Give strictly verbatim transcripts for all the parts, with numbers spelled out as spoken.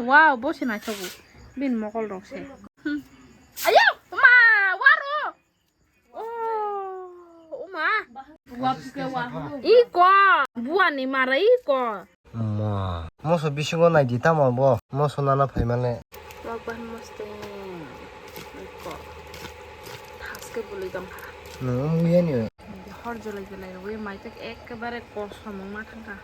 Wow, bo se naithogo. Bini mokol rok se. Hmm. Ayo, ma, waro. Oh, uma. Iko, buani mara iko. Ma, moso bisingo naidi tamo bo. Moso nana phaimale. Wak ban mosteng. Iko. Thaske bului tongkha. Nung muyani. Hor jolai jolai rwi maitek ekkebare kosom wngma thangkha.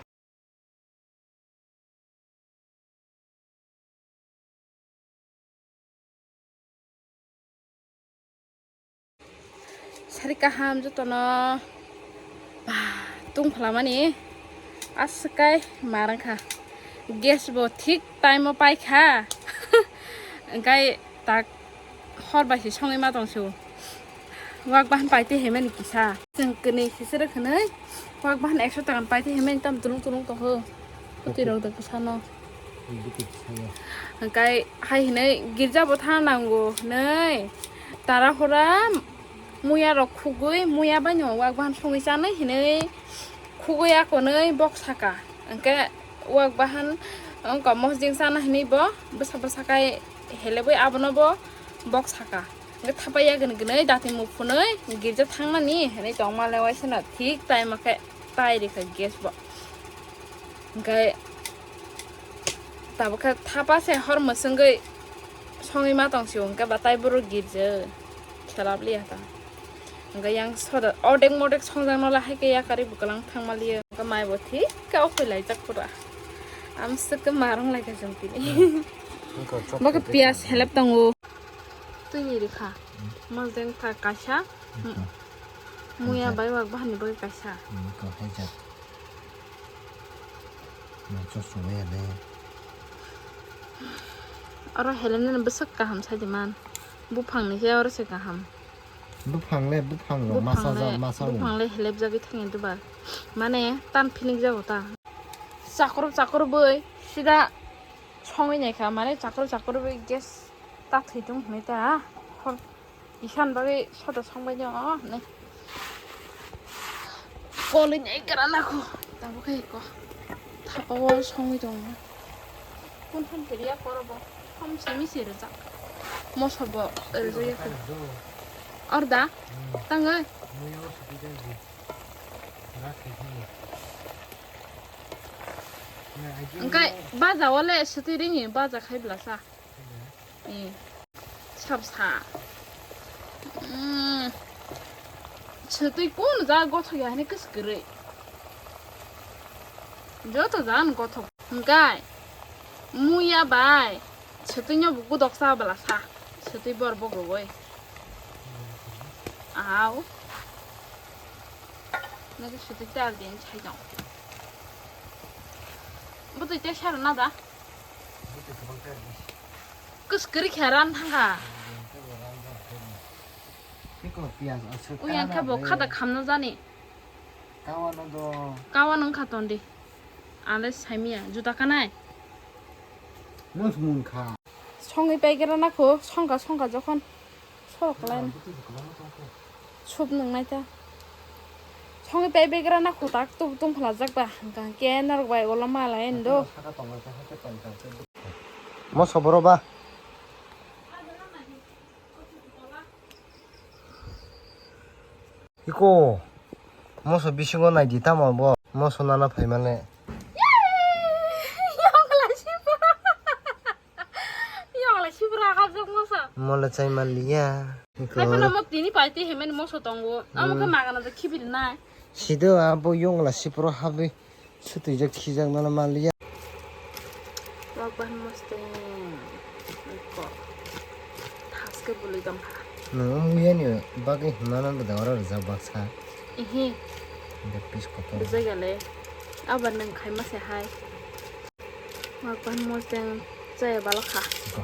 Sari kaham jotono. Bah, tungphlamani aswk kai mar wngkha. Gas bo thik time o paikha. Hwnkhe tak hor bai se songwi ma tong se o. Wak bahan paite hemani kisa. Chwng kwnwi sisirwk hwnwi wak bahan ekso taka paite hemani tam tulung tulung tong ho. Kwtwi rok da kisa no. Hwnkhe hai hwnwi girja bo thang nango hwnwi tara hora muya rok khugwi muya bai no wak bahan songwi chanwi hwnwi khugwi akonwi bok saka. Hwnkhe wak bahan wngkha mosjeng chana hwnwi bo bwsa bwsa kai helebwi abono bo bok saka. Hwnkhe thapa ya gwnwi gwnwi dati muk phunwi girja thangnani hwnwi tongma le waisano thik time o khe tai rikha gas bo. Hwnkhe tabuk khe thapa se hor mwswngwi songwi ma tong sio hwnkhe ba tai boro girja khelap liya ta. Hwnkhe yang soda odek modek songjak no lahai khe yakarwi bwklang thangma liya hwnkhe mai bo thik khe okhoi laijak pura. Amswk khe marwng lai kha chwng tini. Bokhe piyas helep tongo. Twini rikha. Mosdeng ta kaisa. Muya bai wak bahani bai kaisa. Iko haijak. Mangso sumaya le. Oro helenani bwswk kaham sai di man. Buphang ni khe oro se kaham. Buphang le buphang rok masa ja masa. Buphang le helep jagwi thangya duba. Mane tan philik jago ta. Chakro chakro boi sida songwi naikha mane chakro chakro boi gas ta thwi tung hwnwi ta. Isan bagwi soda songbaino hinwi. Kolini ekra nakho. Tabukhe iko. Thapa o songwi tongo. Kun than kiriya korobo. Hom simi se rijak. Moso bo rijak ya ko. Orda. Tangwi. Engkai baja wale suti ringi baja khai blasa. Eh, sabsa. Mm. Chwtwi kun ja gothok ya hini kwswk kwrwi. Joto jan gothok. Hwnkhe muya bai chwtwino bo gudok cha bwla sa. Chwtwi bor bok rwui. Au. Nokhe chwtwi tal din chai tong. Bwtwi tei sero na da. Kwswk kwrwi khe ran thangkha. Tei kok piyaj aswk. Uyang khe bo khata khamno jani. Kawa no do. Kawa no wngkha ton di. Ale saimiya juda kanai. Mos mun kha. Songwi paigra nakho songkha songkha jokhon. Sok lai. Sup nung nai ta. Songwi paigra nakho tak tubu tung phalajak ba. Hwnkhe norok bai ulo malai endo. Moso boro ba. Iko, moso bisingo naidi tamo bo, moso nana phaimale. Mole chai manliya. Iko. Mo tini pai te hemen moso tongo. Amo khe magana da khibiri nai. Sido abo yongla sipro habwi. Sutwijak khijak nana manliya. Wak bahai mosteng ko thaske bului tongkha. Nung muyani bagwi himnana bwdang oro rijak baksa. Ihi. The piece kotor. Bujai gale. Aba nung khaima se hai. Wak bahai mosteng chaya balokha. Go.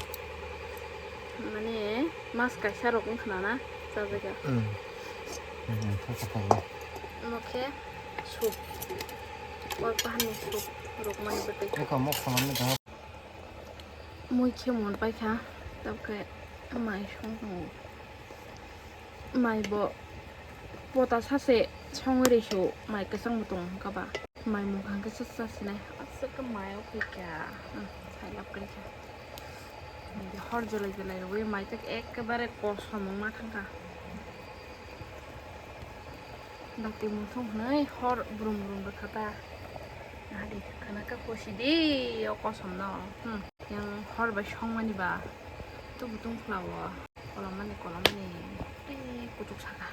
Mane mas kaisa rok wngkha na, chajaga. Mm. Mm, thaka thaka. Omo khe soup. Wak bahan ni soup rok mani bwtwi. Eko mo khonani da. Mui khe mon paikha, tabukhe mai song tongo. Mai bo pota sase songwi rw su, mai kwchang bo tongo wngkha ba. Mai mungkha hwnkhe sa sa sinai, aswk khe mai o khe kya, hmm, sai lab kwrwi kha. Hor jolai jolai rwui maitok ekkebare kosom wngma thangkha. Dakti muthung hwnwi hor brum brum rwkha ta. Nahadi khana khe kosi di o kosom no. Hmm. Yang hor bai songmani ba tubu tungphla o kolomani kolomani tei kutuk saka.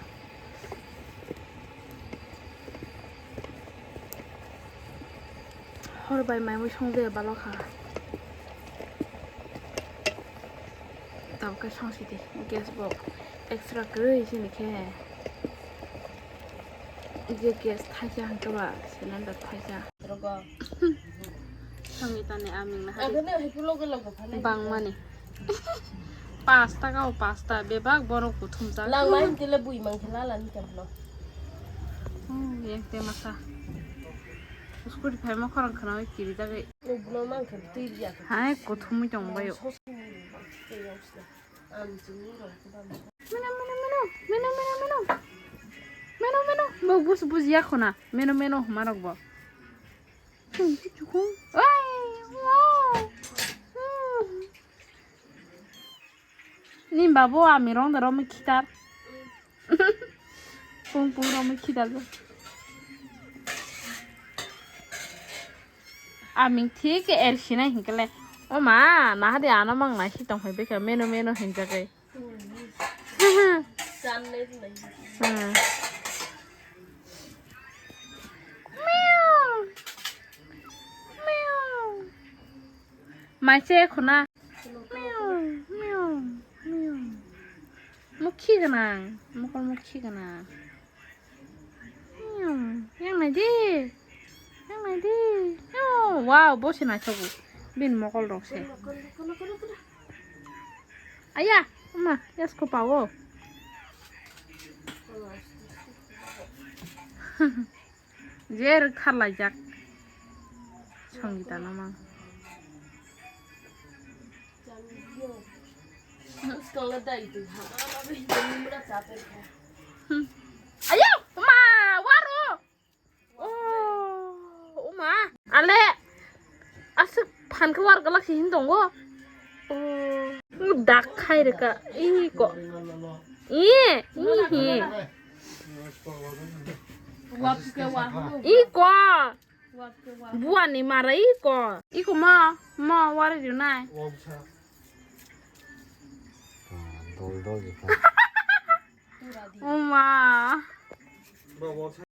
Hor bai mai mui song de balo kha. Tabuk khe song sidi gas bo extra kwrwi sini khe. Je gas thaisa hwnkhe ba cylinder thaisa. Songitani aming na hari. Bangmani. Pasta kau pasta bebak borok kuthumjak. Langma hintile bui mangkhe lala ni temno. Oh, yang te masa. Scooty phai ma khorang khana oi kiri jagwi. Ubno mangkhe twi ya. Hai kuthumui tong bayo. Meno, meno, meno. Meno, meno, meno. Meno, meno. Bo bus bus ya khona. Meno, meno huma rok bo. Chukung, chukung. Oi, wow. Hmm. Ni babu ami rong da rong khitar. Pung pung rong khitar. Ami thik er sinai hinkle. O ma, nahadi ano mang nai si tong hai beka meno meno hinjagai. Hmm. Maise khuna. Mukhi gwnang, mokol mukhi gwnang. Yang nai di. Yang nai di. Wow, bo se naithogo. Bini mokol rok se. Aya, ma, yasko pawo. Je rwktharlaijak. Songita no mang. Hmm. Ayo, ma, waro. Oh, uma. Ale, aswk phan khe war galak se hin tongo. Oh, dak khai reka. Iko. Ih, ih. Iko. Buani mara iko. Iko ma, ma wari junai. Dol dol jikha. Uma.